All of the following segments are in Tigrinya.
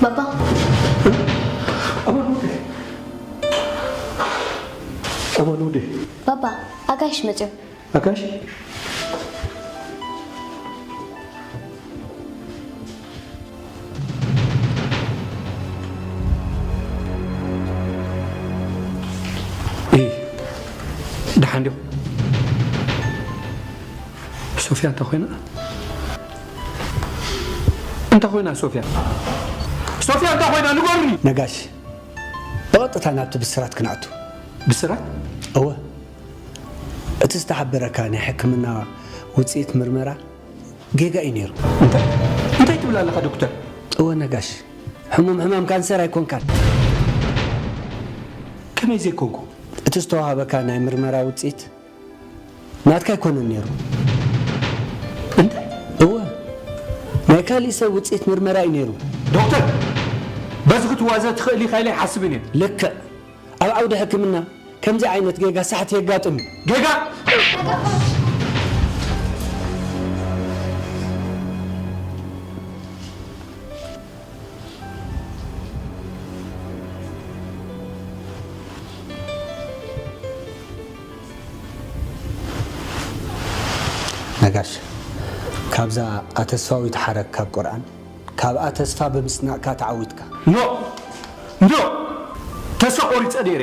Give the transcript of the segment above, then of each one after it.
ባባ። ኣማን ወደ ኣማን ወደ ባባ፣ ኣጋይሽ መጽዮም። ኣጋሽ እ ደሓን ዲኹ? ሶፊያ እንታይ ኮይና? እንታይ ኮይና ሶፊያ? ሶፊያ እንታይ ኮይና ንገሩኒ። ነጋሽ፣ ብቐጥታ ናብቲ ብስራት ክነኣቱ። ብስራት? እወ፣ እቲ ዝተሓበረካ ናይ ሕክምና ውፅኢት ምርመራ ጌጋ እዩ ነይሩ። እንታይ እንታይ ትብል ኣለኻ ዶክተር? እወ ነጋሽ፣ ሕሙም ሕማም ካንሰር ኣይኮንካን። ከመይ ዘይኮንኩ? እቲ ዝተዋሃበካ ናይ ምርመራ ውፅኢት ናትካ ኣይኮነን ነይሩ። እንታይ? እወ፣ ናይ ካሊእ ሰብ ውፅኢት ምርመራ እዩ ነይሩ። ዶክተር፣ በዚ ክትዋዘ ትኽእል ኢኻ ኢለ ኣይሓስብን እየ። ልክዕ። ኣብ ዓውዲ ሕክምና ከምዚ ዓይነት ጌጋ ሳሕቲ የጋጥም እዩ። ጌጋ? ነጋሽ፣ ካብዛ ኣተስፋዊት ሓረግ ካብ ቁርኣን፣ ካብኣ ተስፋ ብምስናእካ ተዓዊትካ። ኖ! ኖ! ተስፋ ቆሪጸ ነይረ።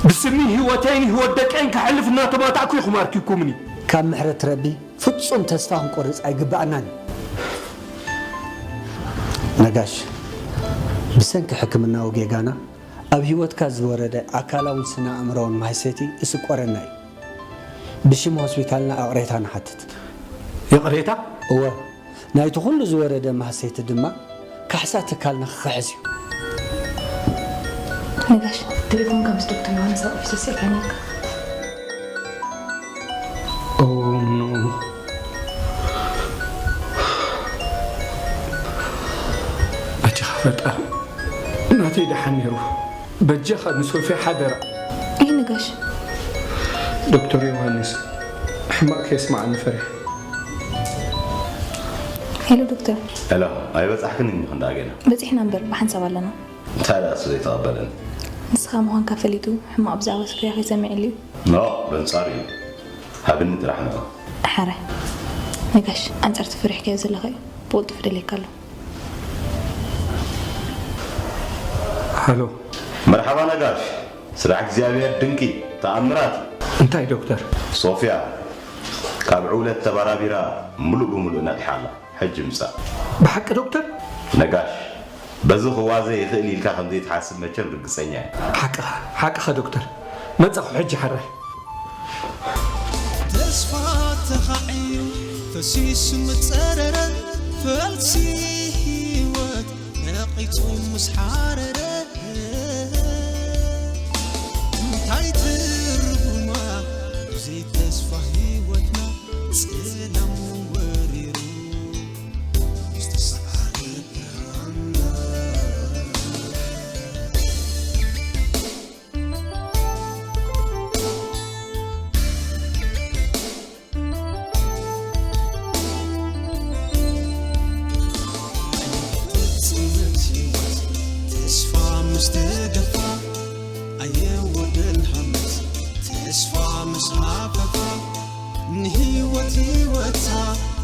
ብስሚ ህይወተይን ህይወት ደቀይን ክሕልፍ እናተባታዕኩ ኢኹም ኣርኪብኩምኒ። ካብ ምሕረት ረቢ ፍጹም ተስፋ ክንቆርጽ ኣይግብኣናን እዩ። ነጋሽ፣ ብሰንኪ ሕክምናዊ ጌጋና ኣብ ህይወትካ ዝወረደ ኣካላውን ስነ ኣእምሮውን ማህሰይቲ እስቆረና እዩ። ብሽም ሆስፒታልና እቕሬታ ንሓትት። ይቕሬታ? እወ፣ ናይቲ ኩሉ ዝወረደ ማህሰይቲ ድማ ካሕሳ ትካልና ክኽሕስ እዩ። ነጋሽ፣ ቴሌፎንካ ምስ ዶክተር ዮሃንስ ኣብ ኦፊስ ወሲኽካ ነይርካ። ኦ ኖ። በጃኻ ፈጣሪ፣ ናተይ ደሓን ነይሩ። በጃኻ ንሶፊያ ሓደራ። ይህ ነጋሽ። ዶክተር ዮሃንስ ሕማቕ ከየስምዓኒ ፈሪሐ። ሄሎ ዶክተር። ሄሎ፣ ኣይበጻሕክን እንዲኹ እንዳ ገና። በጺሕና እምበር ብሓንሳብ ኣለና። እንታይ ደኣ እሱ ዘይተቐበለኒ? ንስኻ ምዃንካ ፈሊጡ ሕማቕ ብዛዕባ ሶፊያ ከይሰምዕ ኢሉ እዩ። ኖ፣ በንጻሩ እዩ። ሃብኒ ጥራሕ ንዑ። ሓራይ ነጋሽ፣ ኣንጻር እቲ ፈሪሕካዮ ዘለኻ እዩ ብቕልጡፍ ደልየካ ኣሎ። ሃሎ። መርሓባ ነጋሽ፣ ስራሕ እግዚኣብሔር ድንቂ ተኣምራት እዩ። እንታይ ዶክተር? ሶፊያ ካብ ዕውለት ተባራቢራ ምሉእ ብምሉእ ነቒሓ ኣላ። ሕጂ ምጻእ። ብሓቂ ዶክተር? ነጋሽ፣ በዚ ክዋዘ ይኽእል ኢልካ ከም ዘይትሓስብ መቸም ርግጸኛ እየ። ሓቅኻ፣ ሓቅኻ ዶክተር። መጻኹ ሕጂ ሓራይ። ተስፋ ተኻዕዩ ፈሲሱ ምጸረረ፣ ፈልሲ ህይወት ነቒጹ ምስ ሓረረ፣ እንታይ ትርጉማ ብዘይ ተስፋ ህይወትና ጽላም ወሪሩ ዝተሰዓረ ብርሃንና። ፍጽመት ህይወት ተስፋ ምስ ተገፋ፣ ኣየወደን ሃመት ተስፋ ምስ ሃፈፋ፣ ንህይወት ህይወታ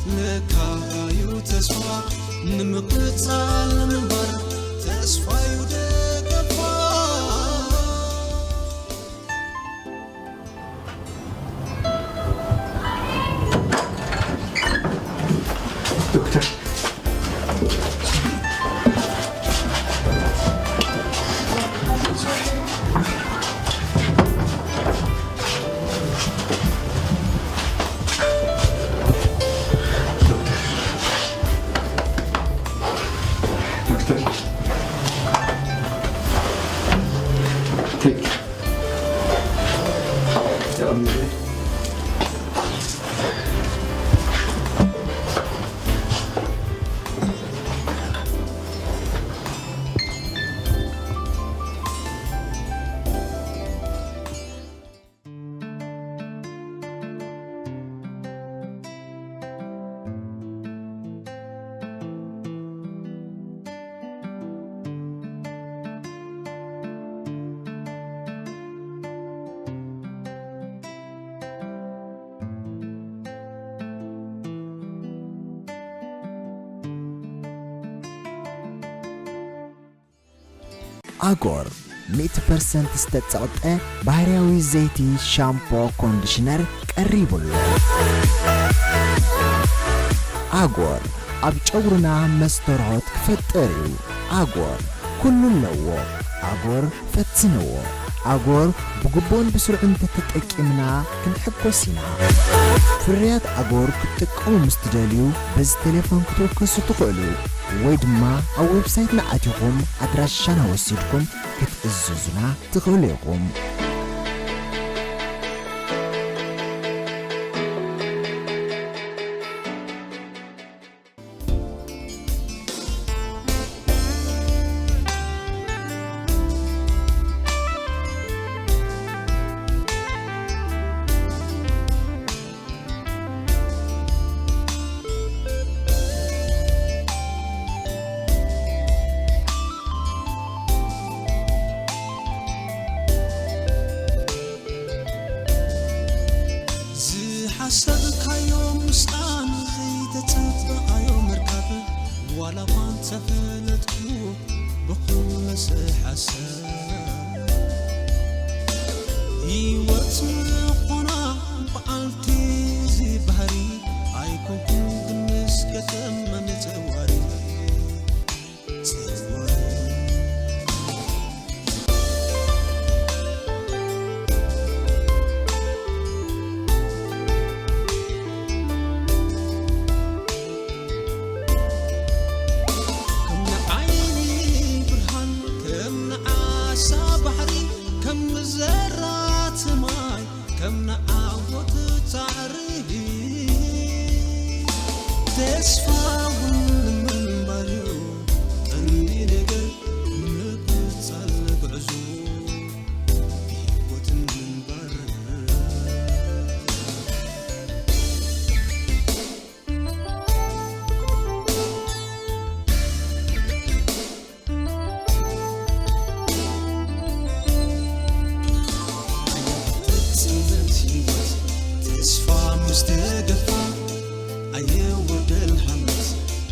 መካራዩ ተስፋ ንምቕጻል ንምንባር ተስፋዩ ደገፋ። ዶክተር፣ ዶክተር፣ ቴክ ኣጎር ሚእቲ ፐርሰንት ዝተጸቕጠ ባህርያዊ ዘይቲ ሻምፖ ኮንዲሽነር ቀሪቡ ኣሎ። ኣጎር ኣብ ጨጉርና መስተርሆት ክፈጥር እዩ። ኣጎር ኩሉ ኣለዎ። ኣጎር ፈትንዎ። ኣጎር ብግቡእን ብስሩዕን እንተተጠቂምና ክንሕጎስ ኢና። ፍርያት ኣጎር ክትጥቀሙ ምስ ትደልዩ በዚ ቴሌፎን ክትውከሱ ትኽእሉ ወይ ድማ ኣብ ዌብሳይትና ኣቲኹም ኣድራሻና ወሲድኩም ክትእዝዙና ትኽእሉ ኢኹም። ዝሓሰብካዮ ምስኣን ዘይተጸበቓዮ ምርካብ ዋላ እኳ እንተፈለጥኩ ብኹሉ ስሓሰብ ህይወት ምኾና በዓልቲ እዚ ባህሪ ኣይኮንኩን ግን ምስ ገጠመ መጸዋሪ ከም ንዓይኒ ብርሃን ከም ንዓሳ ባሕሪ ከም ዘራት ማይ ከም ንዓወት ጻዕሪ ተስፋ እውን ምንባር እዩ ቀንዲ ነገር ምቅጻል ጉዕዞ ህይወትን ምንባር። ተስፋ ምስ ተገፋ ኣየወደል ሃመት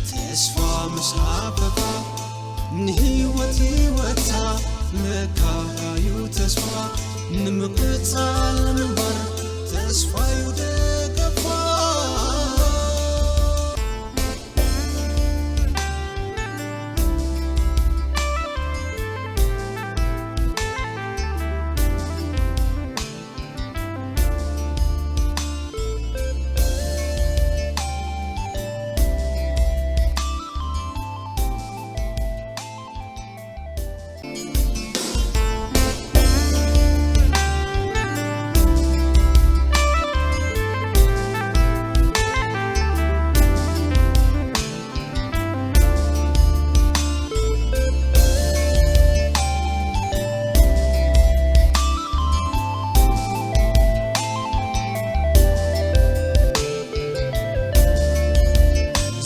ተስፋ ምስ ሃፈፋ ንህይወት ህይወታ መካዩ ተስፋ ንምቕጻል ምንባር ተስፋዩ ደገፋ።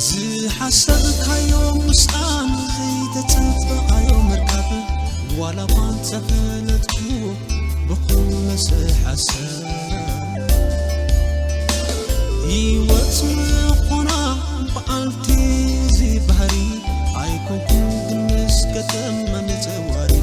ዝሓሰብካዮ ምስኣን ዘይተጸበቓዮ ምርካብ ዋላ እኳ እንተፈለጥኩ ብኹሉ ስሓሰብ ህይወት ምኾና በዓልቲ እዚ ባህሪ ኣይኮንኩን ግን ምስ ገጠመ መጸዋሪ